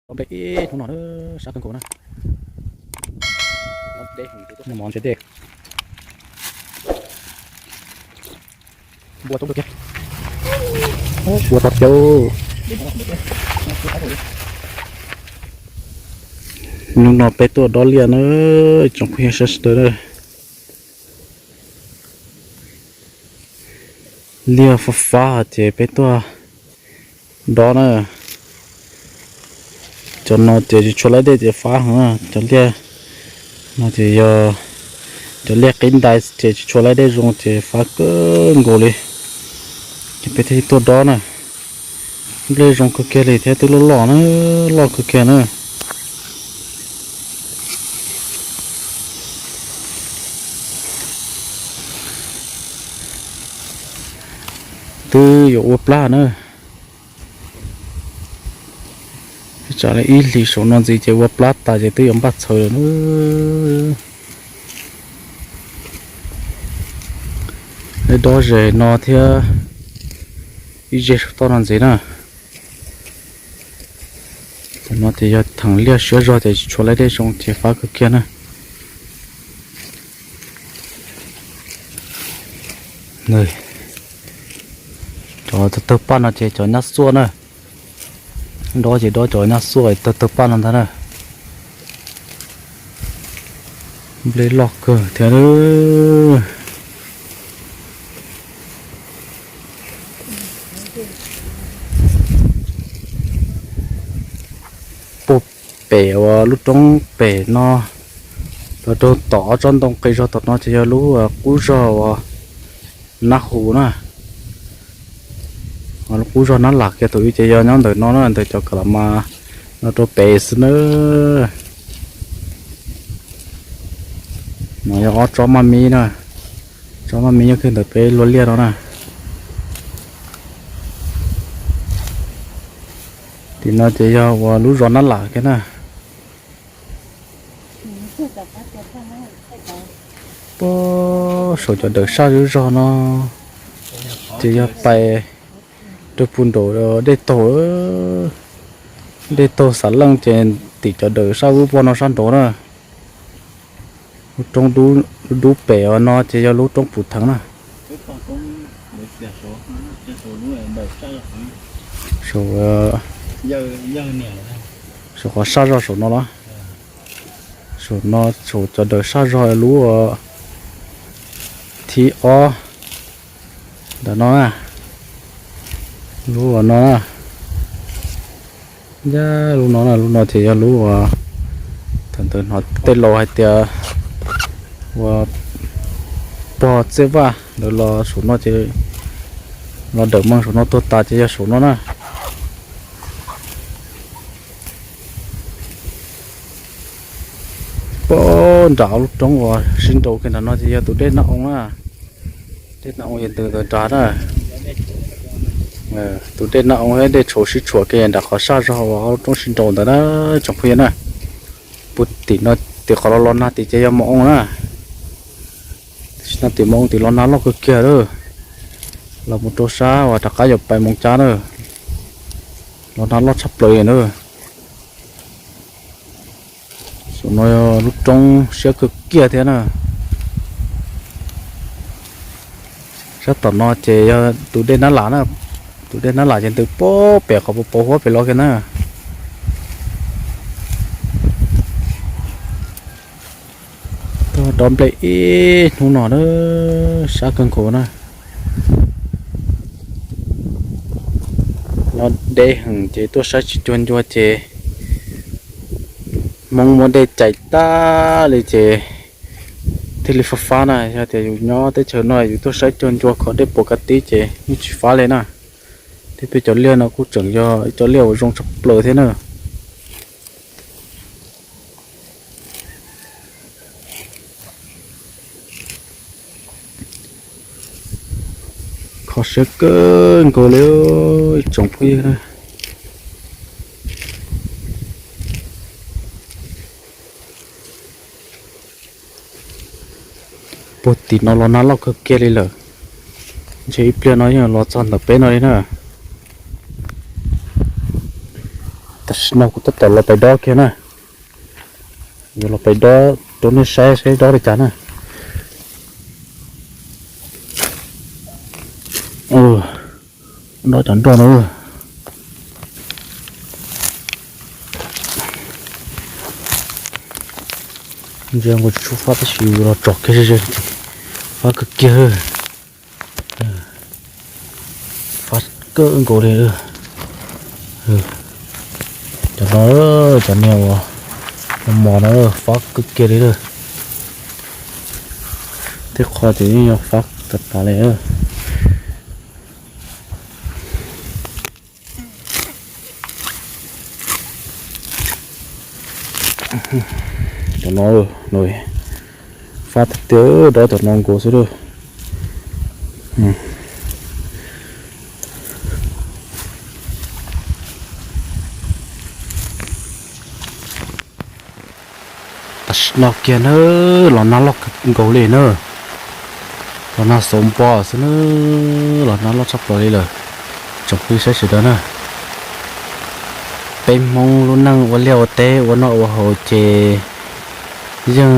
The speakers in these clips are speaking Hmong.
Nplej ib hnub no na, sab kawg nkaus na. Mov ntshe dej. Npua coob kawg kiag. Npua tau caub. Hnub no peb tuaj dob liaj na, tsoom phooj ywg sawv daws na. Liaj fab fab ces peb tuaj dob na. Cov no ces tsis tshua laib dej ces fab heev na. Cov liaj no ces yog cov liaj qib ntais ces tsis tshua laib dej zoo ces fab kawg nkaus li. Ces peb thiaj tuaj dob na. Nplej zoo kawg kiag li thiab twb loj loj na, loj kawg kiag na. Twb yuav ua plab na. Tsam li ib hlis saum no ntxiv ces ua plab tas ces twb yuav npaj txhawv lawm na. Dob ze no thiab ib zej saum toj no ntxiv na. Cov no ces yog theem liaj siab zog ces tsis tshua laib dej zoo ces fab kawg kiag na. Cov tawg tawg paj no ces cov nyab xuaj na. Dob ces dob cov nyab xuaj tawg tawg paj no ntag na. Nplej loj kawg thiab. Puag pem uas lub roob pem no, los rau tom ob tsob ntoo qis zog tom no ces yog lub qub zog uas Nab Hu na. Lub qub zog Nab Lam kiag tus wb ces yog nyob ntawm no na, ntawm cov ka la mas no rau pem xwb na. No yog ob tsob maj mib na, tsob maj mib nyob kiag ntawm peb luag liaj no na. Tim no ces yog uas lub zos Nab Lam kiag na. Puag saum cov dawm saj zub zog no ces yog pais rau puag nraum dej taug, dej taug Xav Leej ces tim cov dawm saj ub pog no sab nraud na. Lub roob dub pem no ces yog lub roob Pum Theev na. Saum, saum qhov saj zog saum no los, saum no saum cov dawm saj zog lub thib ob ntawm no na. Lub no na, yog lub no na, lub no ces yog lub uas thaum ntawd hnov tej laus hais tias uas pog Txej Vaj lawv los saum no ces los dawm meej saum no tuag tas ces yog saum no na. Puag nram lub roob uas sib nraus kiag nram no ces yog tus dej Nab Oo na. Dej Nab Oo yog ntws ntawd nrad na. Tus dej Nab Oo thiab dej Tshauv sib tshuam kiag nram qhov saj zog uas lub roob sib nraus ntawd na, tsoom phooj ywg na. Puag tim no, tim qhov los los nag tim ces yog Moo Oo na. Tam sim no tim Moo Oo tim los nag loj kawg kiag lawm. Los mus rau sab uas rov qab yuav pais Moos Cab na, los nag loj tshaj plaws li na. Saum no lub roob siab kawg kiag thiab na. Sab tom no ces yog tus dej Nab Lam na, tus dej Nab Lam ces ntws puag pem qhov puv pov huab pem los kiag na. Tuaj dob nplej ib hnub no na, sab kawg nkaus na. Nyob deb heev ces tuaj saib tsis cuag ncua ces Hmoob muab dej cais tag li ces thiaj li fab fab na. Yog tias yus nyob teb chaws no yus tuaj saib cuag ncua kho dej puas kav tib ces yeej tsis fab li na. Thiab peb cov liaj no kuj tseem yog ib cov liaj uas zoo tshaj plaws thiab na. Kho siab kawg nkaus li ib tsoom phooj ywg na. Puag tim no los nag loj kawg kiag li lawm. Ntshe ib pliag no yeej los txog ntawm peb no li na. Tam No kuv tab tom los pais dob kiag na. Yuav los pais dob rau nej saib saib dob li cas na. Dob cov nroj na. Ntsia nkaus tsis tshua fab tab sis los tsom kiag ze ze, fab kawg kiag. Fab kawg nkaus li. Cov no, cov niag uas mos mos no fab kawg kiag li lawm. Tej qho ces yeej yog fab tas tas li. Cov no, fab tiag tiag, dob cov no nkaus xwb lawm. Tam sim no kiag na, los nag loj kawg nkaus li na. Los nag xauv npo xwb na, los nag loj tshaj plaws li lawm. Tsoom phooj ywg saib sawv daws na, peb Hmoob lub neej ua liaj ua teb ua noj ua haus ces yeej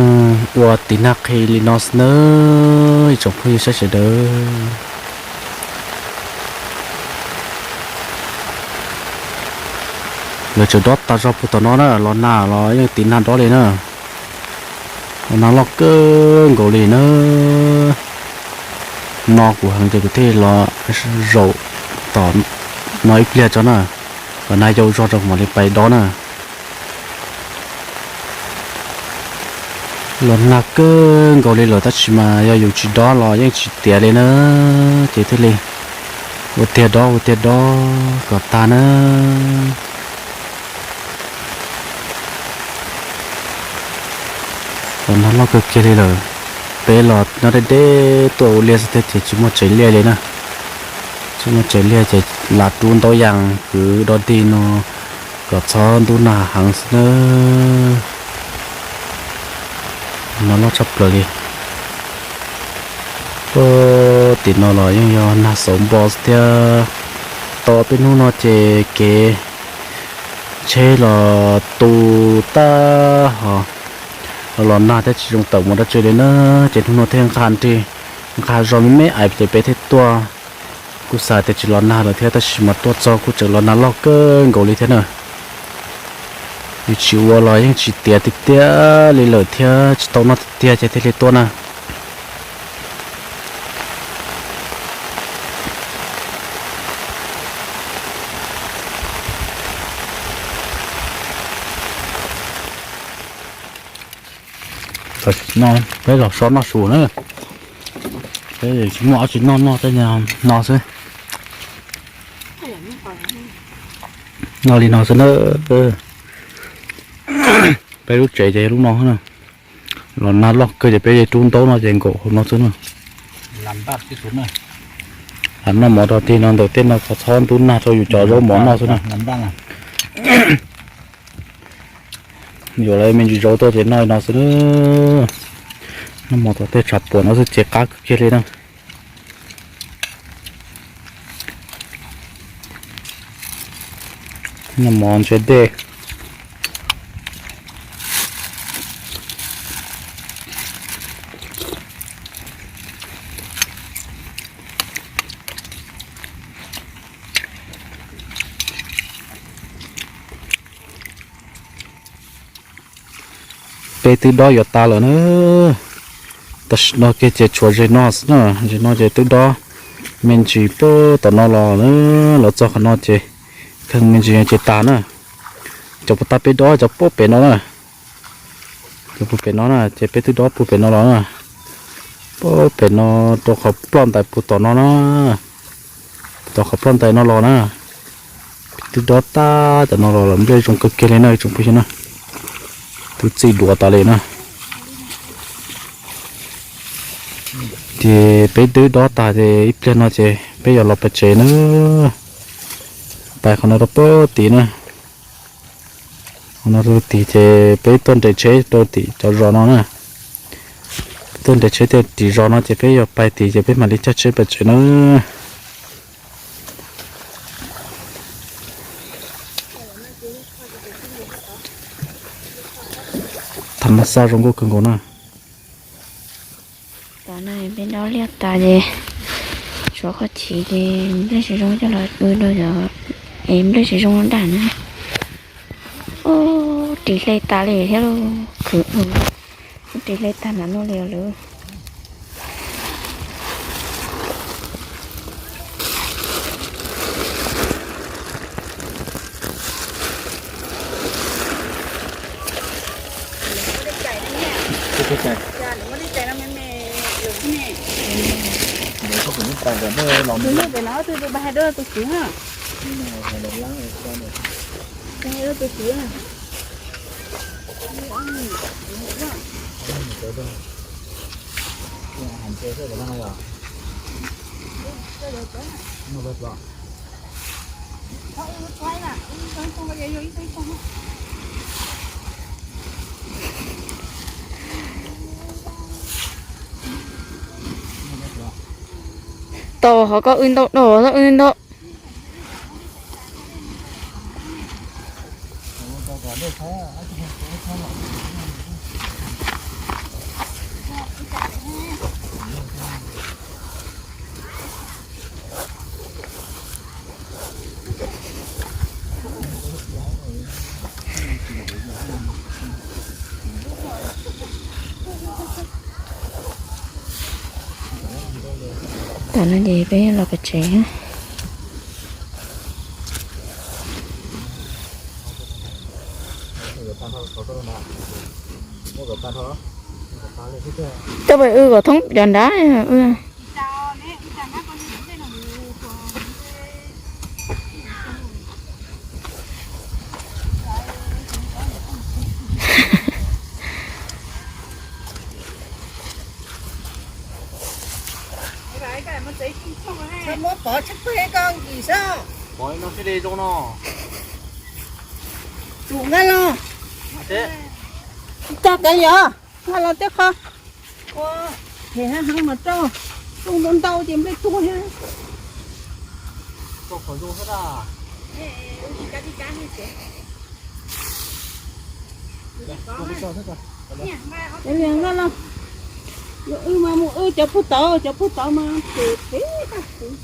ua tiv nag qhi li no xwb nawb, tsoom phooj ywg saib sawv daws. Lawv tseem dob tas zog puag tom no na, los nag los yeej tiv nag dob li na. Los nag loj kawg nkaus li na. No kuv heev ces kuv thiaj los zaum tom no ib pliag tso na, kom nag yau zog rau kuv mam li pais dob na. Los nag kawg nkaus li lawm tab sis mas yog yus tsis dob los yeej tsis tiav li na, ces thiaj li ua tiag dob ua tiag dob kom tag na. Los nag loj kawg kiag li lawm, peb los nyob deb deb tuaj ua liaj xwb thiab ces tsis muaj tsev liaj li na. Tsis muaj tsev liaj ces lam rub ntaub yas kwv dob dig no kom txhob ntub nag heev xwb nawb. Nag loj tshaj plaws li. Puag tim no los yeej yog nag xauv npo xwb thiab. Tau peb hnub no ces kev tsheb los tu tag hos los nag thiab tsis zoo tawm mus dab tsi li na. Ces hnub no thiaj nqa nrig nqa zog me me ais ces peb thiaj tuaj. Kuj xav tias tsis los nag lawm thiab tab sis mas tuaj txog kuj tseem los nag loj kawg nkaus li thiab na. Yus tsis ua los yeej tsis tiav tiag tiag li lawm thiab tsis tau noj tiag tiag ces thiaj li tuaj na. Tam sim no peb los so noj su na. Peb tsis muaj dab tsi noj, noj tej no xwb. Noj li no xwb na. Peb lub tsev ces lub no na. Los nag loj kawg ces peb rub ntaub no ces nkaum hauv no xwb na. Lam noj mov rau tig no ntawm tej no txhob ntub nag rau yus cov zaub mov noj xwb na. Yuav lawv me ntsis zaub tuaj ces noj li no xwb. Noj mov tom tej tshav puam no xwb ces qab kawg kiag li na. Noj mov ntse dej. Peb twb dob yuav tas lawm na. Tam sim no kiag ces tshuav ze no xwb na, ze no ces twb dob me ntsis puag tom no los na, los txog qhov no ces kheej me ntsis ces tas na. Cov puag ta peb dob cov puag pem no na, cov puag pem no na ces peb twb dob puag pem no los na, puag pem no rau qhov ploj ntais puag tom no na, tom qhov ploj ntais no los na. Twb dob tag cov no los lawm, nplej zoo kawg kiag li na tsoom phooj ywg na. Twb txij duav tas li na. Ces peb twb dob tas ces ib pliag no ces peb yuav los pais tsev na. Pais qhov no rau puag tim na. Qhov no rau tim ces peb tuaj nres tsheb rau tim cov zos no na. Tuaj nres tsheb tim zos no ces peb yuav pais tim ces peb mam li caij tsheb pais tsev na. Tham mas xaj zoo nkauj kawg nkaus na. Tam no peb dob liaj tas ces tshuav qhov chiv ces nplej tsis zoo coj los wb rau cov, es nplej tsis zoo daj na. Ub, ris hle tas li thiab lauj, khwv ub, ris hle tag nrho no li lawm. Tus hlub pem no ob tug tus pas hais rau tus kwv na. Tus kwv na. Tau, ho koj wb ntau, tau, wb ntau. Tam no ces peb los pem tsev. Coj pem wb kom thoob cov nrad. Muab pov tshaib plawg koj nkim xwb. Pov no sib de zoo no. Tus nqa los. Coj kav liam, nqa los tej qho. Ua, phem heev mas rau, rau ntau ntau ces nplej tuag thiab. Cov liam nqa los. Yuav wb mas mus wb cov puag tod, cov puag tod mas phem phem tag kuv.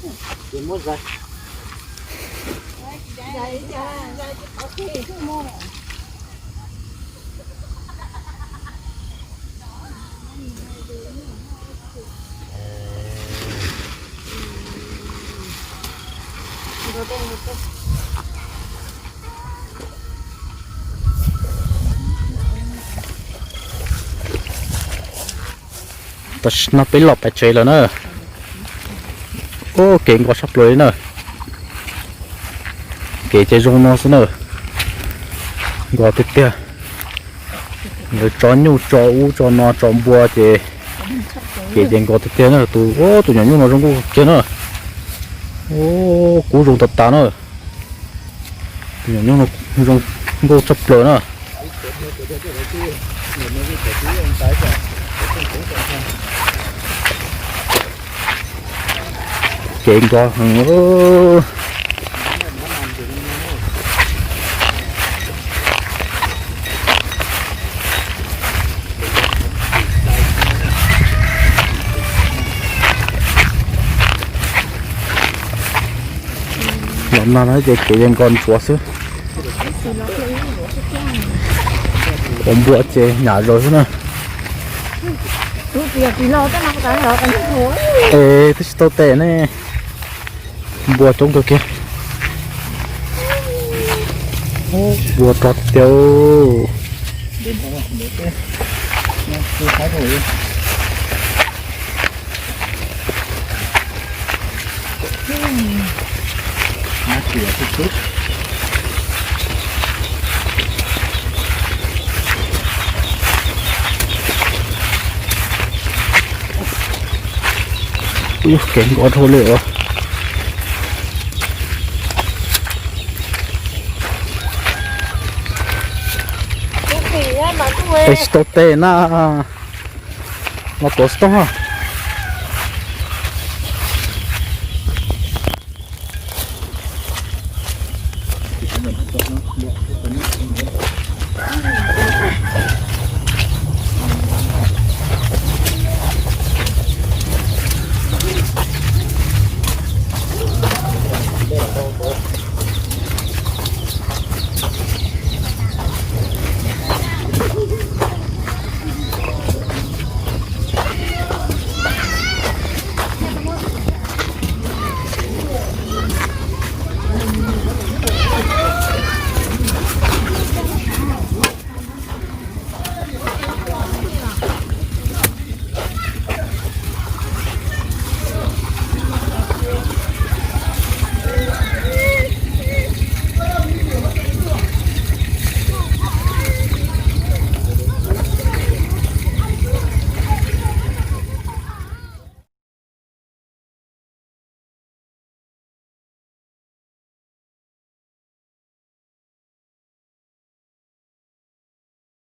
Tam sim no peb los pem tsev lawm na. Ub, kev nkos tshaj plaws li na. Kev ces zoo no xwb na. Nkos tiag tiag. Nkawd tso nyuj tso ub tso no tso npua ces kev ces nkos tiag tiag na. Tus, tus nyuam nyuj no zoo nkauj kiag na. Ub, kub zoo tas tas na. Tus nyuam nyuj no zoo nkauj tshaj plaws na. Kev nkos heev. Los no no ces kev yeej nkos ntsuav xwb. Ua npua ces nyam zog xwb na. Es twb tsis tau tes ne. Npua coob kawg kiag. Npua rog tiag. Ub, kev nkos dhau li os. Es tsis tau tes na. No tuav xov tooj.